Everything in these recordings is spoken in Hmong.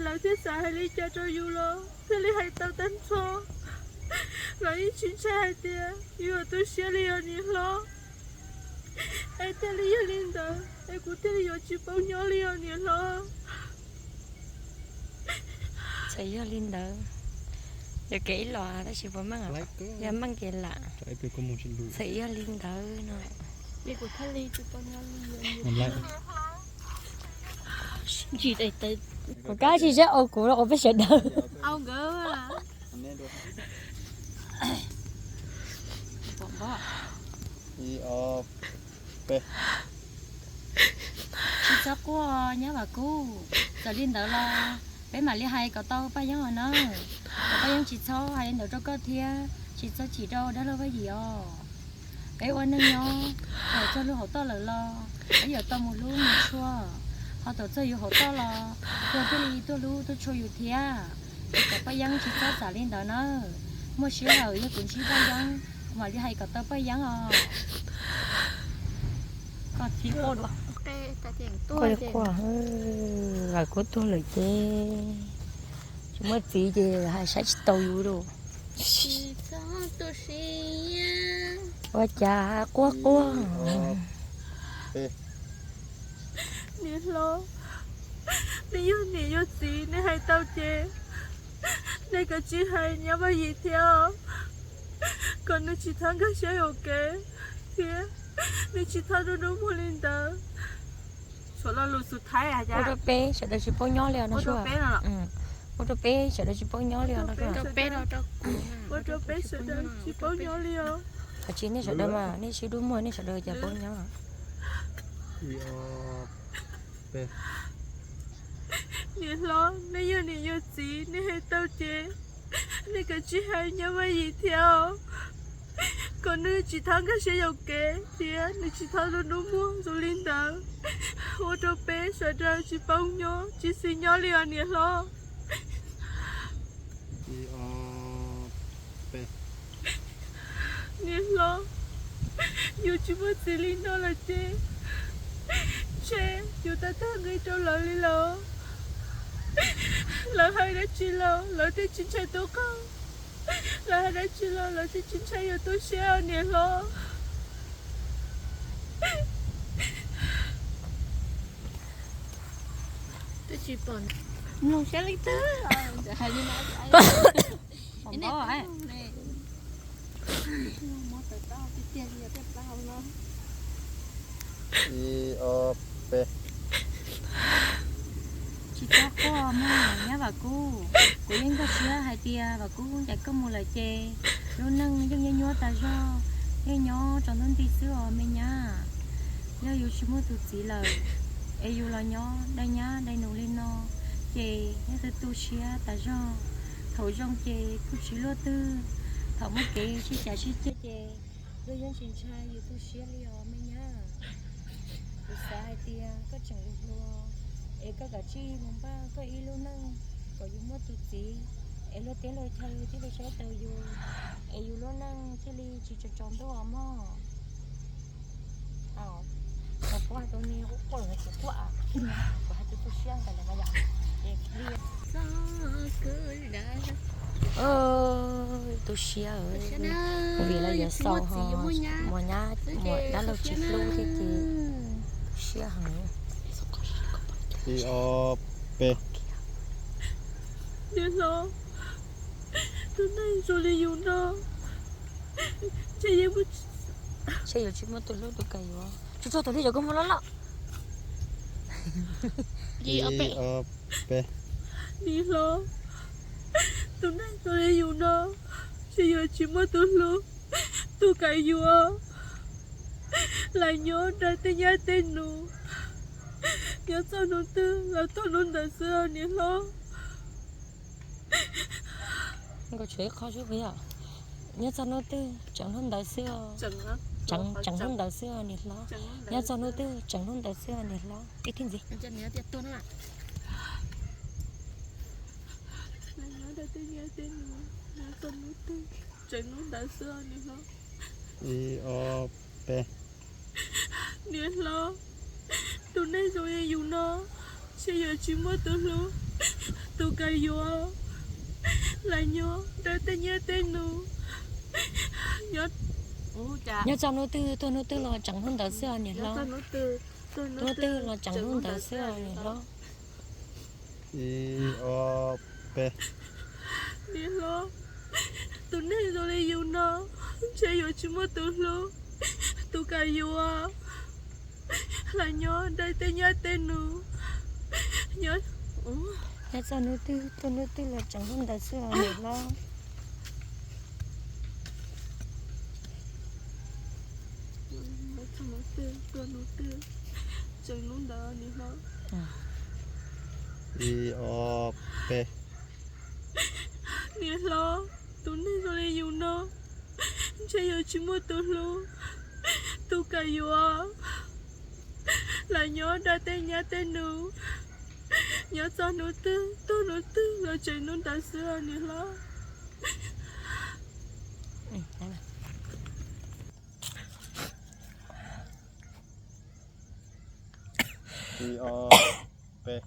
Lawv thiaj xav hais li cas rau yus los thiaj li hais tau tag nrho. Lawv yeej tsis ntshai hais tias yus yuav tu siab li os niam hlob. Es thiaj li yog li ntawd es kuv thiaj li yuav tsis paub nyob li os niam hlob. Txawm yog li ntawd, yuav kev ib los tab sis puas meej, yog meej ces lam. Txawm yog li ntawd no, kuv kab tsis sab au kuv los ua peb sawv daws. Tsis txhob quaj nyab Vam Kub, txawm li ntawd los peb mam li hais kom tau Paj Yeeb os na. Kom Paj Yeeb tsis txhob hais li ntawd rau koj thiab tsis txhob chim rau dab laug Vaj Yim os. Peb ua neej nyob, thaum txog lub hauv toj lawm los peb yuav tau mus hlub mus tshua, ho thaum txog yus hauv toj los luag thiaj li tuaj hlub tuaj tshua yus thiab. Es kom Paj Yeeb tsis txhob xav li ntawd na. Muaj sij hawm yog kuv ntsib Paj Yeeb, kuv mam li hais kom tau Paj Yeeb os. Vam Kub tuag lawm ces tsis muaj txiv ces hais saib tsis tau yus li. Ua cas quaj quaj? Niam hlob, nej yog niam yog txiv, nej hais tau ces nej kav tsij hais nyab Vaj Yim thiab os, kom nws tsis txhob nkag siab yuam kev thiab nws tsis txhob rub dub muag li ntawd. Ua rau peb sawv daws tsis paub nyob li os no. Ua rau peb sawv daws tsis paub nyob li os no. Ua rau peb sawv daws tsis paub nyob li os. Hos tsis nej sawv daws mas nej sib dub muag nej sawv daws cas paub nyob. Niam hlob, nej yog niam yog txiv, nej hais tau ces nej kav tsij hais nyab Vaj Yim thiab os, kom nws tsis txhob nkag siab yuam kev thiab nws tsis txhob rub dub muag zoo li ntawd. Ua rau peb sawv daws tsis paub nyob tsis xis nyob li os niam hlob. Niam hlob, yus tsis muaj txiv li no lawm ces ntshe yus tau tag nqi rau lawv li lawm. Lawv hais dab tsi los lawv thiaj tsis ntshai tub qaug, lawv hais dab tsi los lawv thiaj tsis ntshai yus tu siab niam hlob. Twb tsis pom mloog siab leej twg hais li no. Ib ob peb. Tsis txhob quaj mog nyab Vam Kub, kuv yeej nkag siab hais tias Vam Kub ncaim koj mus lawm ces lub neej yeej nyuaj nyuaj tas zog, yeej nyob tsaus ntuj nti xwb os me nyab. Yog yus tsis muaj tus txiv lawm es yus los nyob dai nyab dai nus li no ces yeej tu tu siab tas zog. Thaum zoo ces kuj tsis luaj twg, thaum muaj kev sib cav sib ceg ces luag yeej tsis ntshai yus tu siab li os me nyab. Kuv xav hais tias koj tseem hluas hluas es koj kav tsij mus npaj koj ib lub neej kom yus muaj tus txiv es luag teb luag chaw thiaj li saib taus yus es yus lub neej thiaj li tsis tsaus tsaus ntuj os mog. Kuv hais tus ni quaj quaj los kuv quaj, kuv hais tus tu siab ntawd lawm mas yom. Tu siab, vim lawv yuav xaus ho muaj nyab muaj dab laug tsis hlub thiab ces tu siab heev. Ib ob peb. Niam hlob, tus neeg zoo li yus no ntshe yuav tsis muaj tus hlub tus kam yuav. Tsuag tsuag tus thiaj yuav koj muaj loj loj. Niam hlob, tus neeg zoo li yus no ntshe yuav tsis muaj tus hlub tus kam yuav, lam nyob nrog tej nyab tej nus, nyob txog hnub twg los txog hnub ntawd xwb niam hlob. Nkaus tshuav ib qho xwb puas yog? Nyob txog hnub twg tseem hnub ntawd xwb os. Tseem hnub ntawd xwb os niam hlob. Nyob txog hnub twg tseem hnub ntawd xwb os niam hlob. Ib thib ntxiv. Ib ob peb. Niam hlob, tus neeg zoo li yus no Ntshe yuav tsis muaj tus hlub, tus kam yuav, lam nyob dab tej nyab tej nus. Nyob txog hnub twg tuaj hnub twg los tseem hnub ntawd xwb os niam hlob. Hnub twg los tseem hnub ntawd xwb os niam hlob. Ib, ob, peb. Niam hlob, tus neeg zoo li yus no, ntshe yuav tsis muaj tus hlub, tus kam yuav, lam nyob dab tej nyab tej nus. Nyob txog hnub twg tuaj hnub twg los tseem hnub ntawd xwb os niam hlob. Ib, ob, peb. Niam hlob, tus neeg zoo li yus no, ntshe yuav tsis muaj tus hlub, tus kam yuav, lam nyob dab tej nyab tej nus. Nyob txog hnub twg tuaj hnub twg los tseem hnub ntawd xwb os niam hlob. Ib, ob, peb.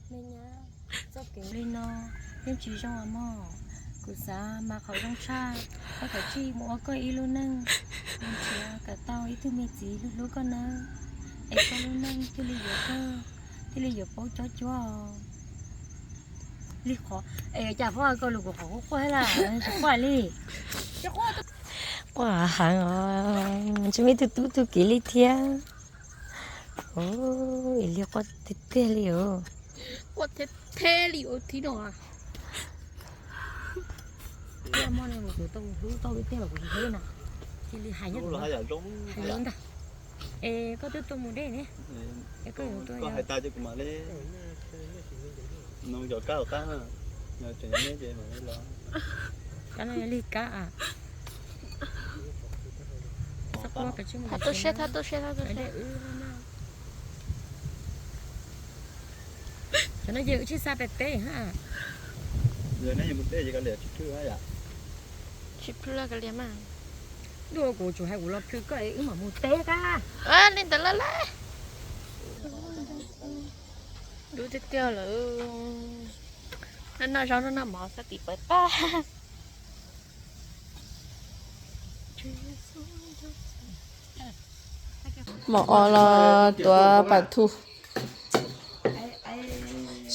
Me nyab, txoj kev li no yeej tsis zoo os mog. Kuv xav mas qhov zoo tshaj, koj kav tsij mus ua koj ib lub neej, mus nrhiav kom tau ib tug me txiv hlub hlub koj nawb, es koj lub neej thiaj li yuav kawg, thiaj li yuav paub cob cuab os. Li qhov, es cas phob koj lus kuv qhov quaj quaj thiab las, tsis quaj li. Quaj heev os, tsis muaj ib tug tub tug kiv li thiab. Ua li quaj tiag tiag li os. Quaj thiab thiab li os thib no. Tiag, muaj neeg mus kuv tau mus hlub tau li tiag los kuv tsis hlub na. Cia li hais nyob, hais nyob ntag. Es koj twb tuaj mus dej ne, es koj yuav tuaj hais tas ces kuv mam li nug cov kab hauv qab, tseem neb ces mam li los. Kab no yog li kab a. Txhob quaj, kav tsij mus, tu siab, tu siab, tu siab. Cov no ces wb tsis xa pem peb ha. Yog nej mus teb ces kav liam tsis plhws yam. Tsis plhws kav liam mas. Ntuj, kuv tsum hais kuv los plhws koj es wb mam mus teb kab. Li ntawd lawm lauj. Dub tiag tiag lawm. Noj noj zaub noj noj mov xav tim pawv tag. Mov os los tuav pam thu.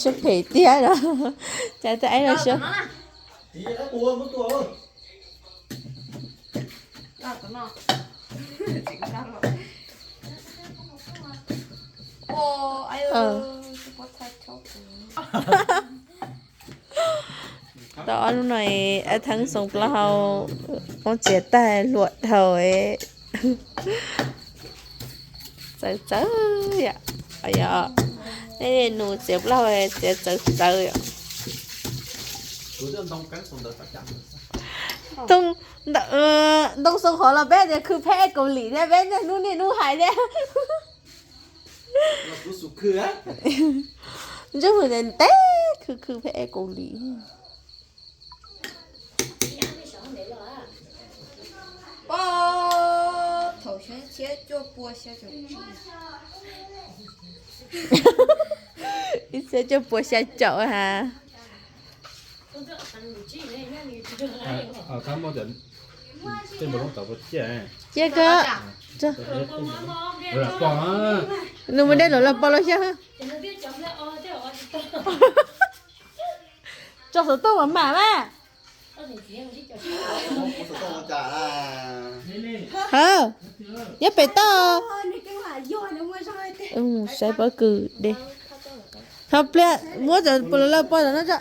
Siab phem tiag los. Cas tej aib los siab. Tau ob hnub no aib theeb xoom plaub hau, poob txiav tag hluas dhau. Txawv txawv yom. Yog nej nus txiav plaub hau txiav txawv txawv yom. Ntoo, ntoo xoo qhov los peb tias khw pheb Kaus Lim thiab, peb niaj hnub niaj hnub hais thiab. Ntsuj hws ntev ntev khw khw pheb Kaus Lim. Ib txhiab cuaj puas xya caum ha. Cia koj. Nws mus dej los lawm pom los xyov. Tso xov tooj mas mam mas. Hawm, nyob pem toj. Saib pob kws dej. Thov pliag muab cov puas los lawm pom no tso.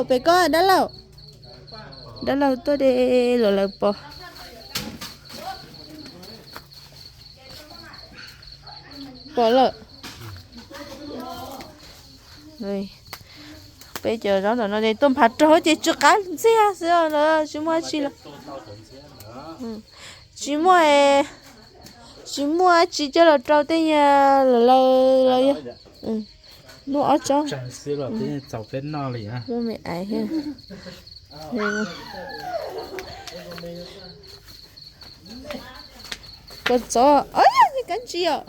Pem koj dab laug. Dab laug tuaj de los lawm pom. Pom lawm. Peb cov zaub ntawm no ces tuaj nphav rog ces tsw qab ntxiag xwb os, tsis muaj dab tsi li. Tsis muaj, tsis muaj dab tsi coj los rau tej nyuag laus laus los yog. Muaj ob tsob. Muaj me aiv thiab. Peb Ua tsov, ov yog, nej kab ntsis os.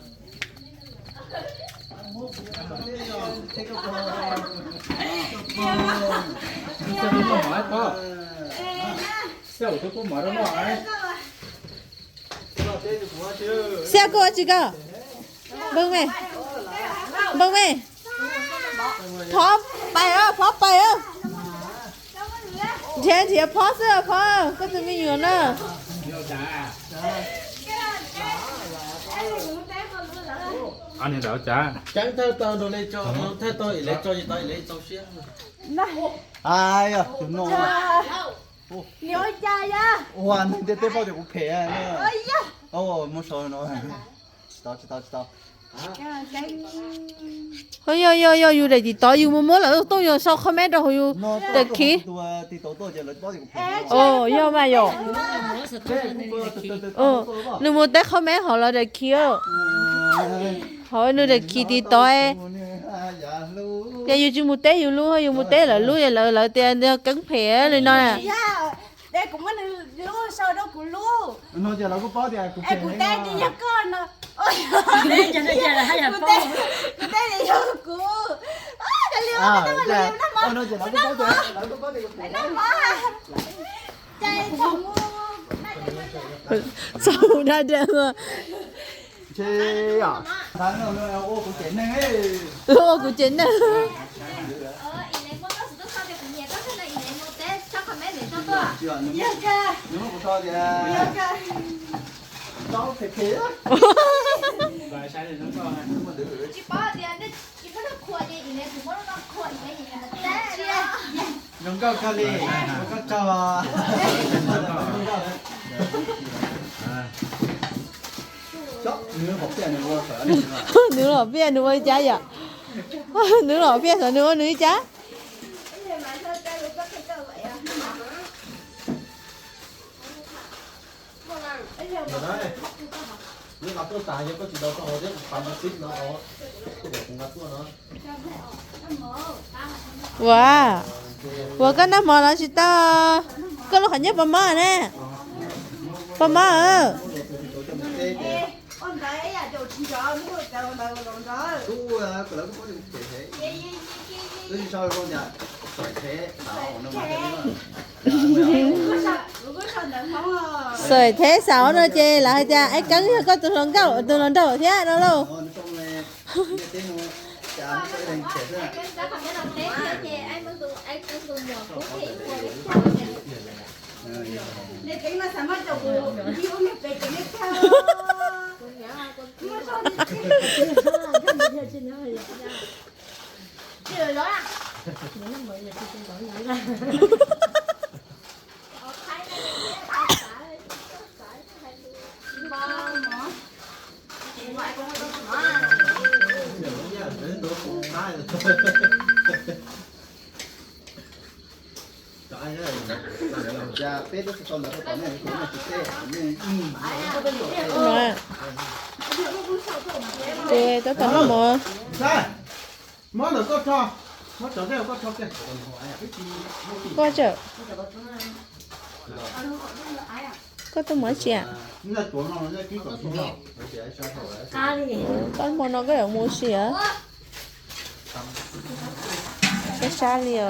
Xia koj ua tsi koj? Npawg me, npawg me, phob pais, phob pais. Nrhiav nrhiav phob xwb phob, koj tus me nyuam na. Ceeb thawj tau nrog le tso, thawj tau ib leeg tso, tau ib leeg txaus siab. Ai yog, tus no. Ua neeg ntiaj teb paub tias kuv phem. Muab sau no. Tsis tau, tsis tau, tsis tau. Yog yog yog, yus daim tim tod yus mus muab lawv tuaj yog sau comment rau hauv yus daim khiv. Yog mas yom. Nws mus teb comment hauv lawv daim khiv. Hauv nws daim khiv tim tod. Ces yus tsis mus teb yus lub, yus mus teb lawv lub, lawv lawv tias keeb phem li no. Kuv muab nws lub sau rau kuv lub. Kuv teb tias yog koj no. Kuv teb tias yog kuv. Txaus da da. Ua kuv ces neeg. Zoo nkauj kawg li, ua koj tsaug. Nws los piaj nws ua li cas yom? Nws los piaj xyov nws ua nws li cas. Ua, ua koj noj mov los tsis tau? Koj lub qhov ncauj pos mob ne? Pos mob. Xoim theb xauv no ces lawv hais tias Aib Keeb yog koj tus hluas nkauj tus hluas nraug thiab no lauj. Ces tab tom noj mov. Koj tso. Koj tuaj mus tsi? Koj hmo no koj yuav mus tsi? Koj sab li os.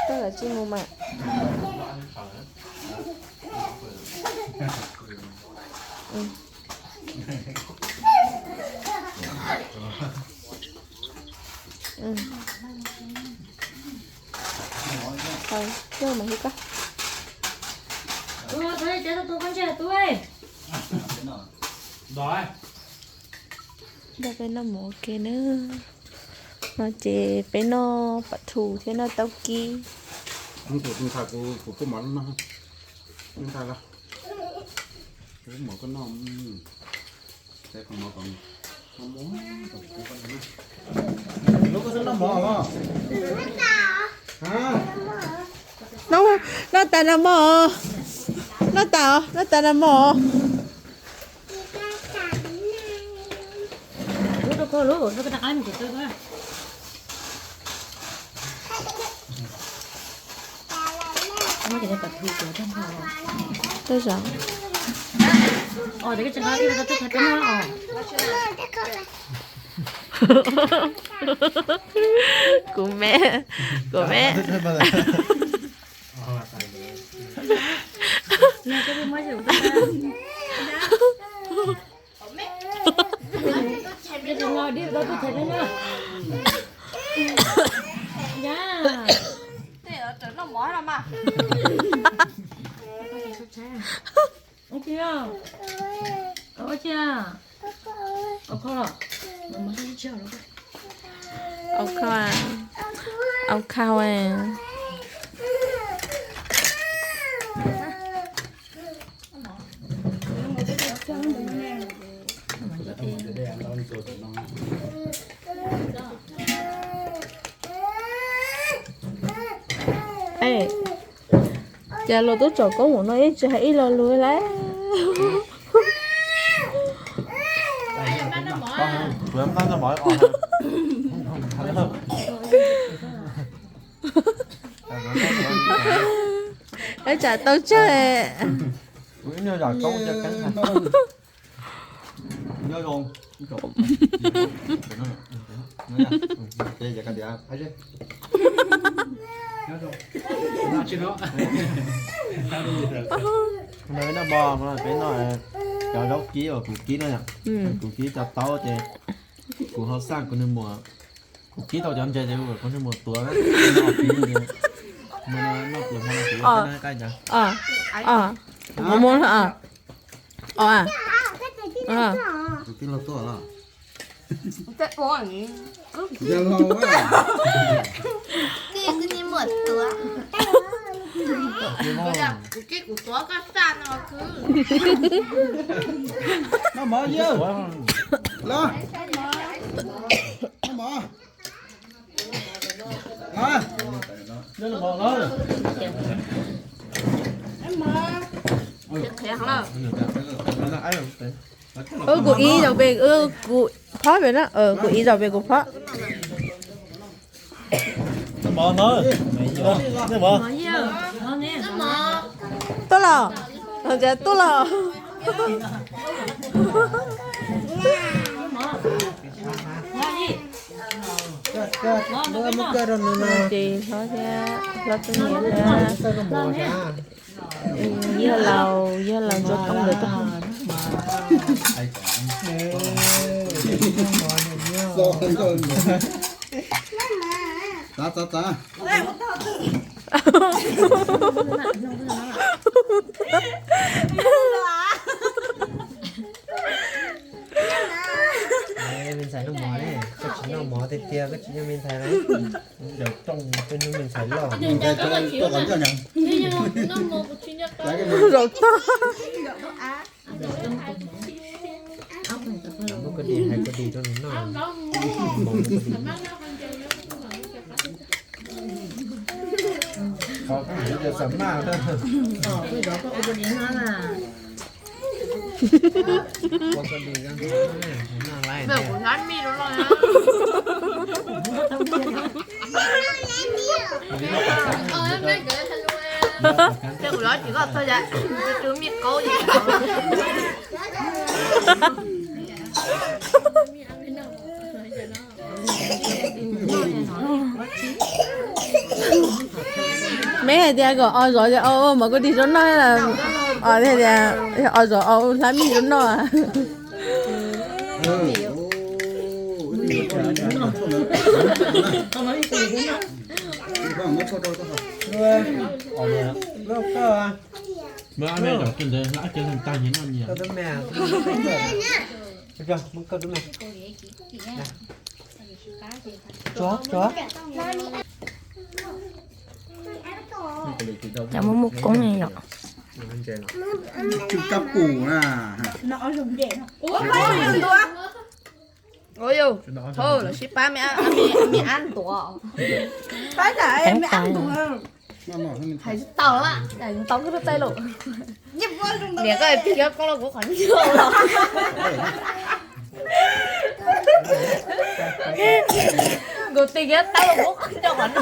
Koj lawv tsis mus mas. Peb noj mov ua ke na. No ces peb noj pam thu thiab noj taub kib. Noj tas nag hmo. Noj tas os, noj tas nag hmo. Tej zaum. Kuv me, kuv me. Au khau, au khau. Cas luag tub tsom koob mus no yeej tsis hais ib lo lus lawm. Ib tsam tau tsawg. Noj mov, peb noj cov zaub kib uas kuv kib no, kuv kib cov taub ces kuv ho xaj kuv niag muam, kuv kib tau cov ntses ces kuv niag muam tuav. Kuv muab, kuv tij laug tuaj los. Noj mov, noj mov. Kuv ib zaug pem kuv phob pem na, kuv ib zaug pem kuv phob. Tuaj los, tuaj los. Ces hlob thiab hlob Txooj Niam thiab yawg laus, yawg laus Ntsuab Tooj nkawd tuaj. Me ntxhais noj mov ne, koj tsis noj mov tiag tiag, koj tsis yog me ntxhais lawm. Zaum tag. Muab koj di hais koj di rau nws noj. Meb hais tias kom o zov ces o ua mov koj dig rau noj, o tias o zov o ua hlab mij rau noj. Cov muaj muaj koob ne yom. Ua yus, thov lawv sib pab me, me ab ntuav. Pab tam me ab ntuav. Hais tsis tau, tau koj txaij lus. Niam koj pib koob los kuv qhov ncauj los. Kuv tig kiag tau kuv qhov ncauj qhov no.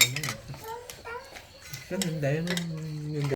Kab ntev ntev, ntev ntev.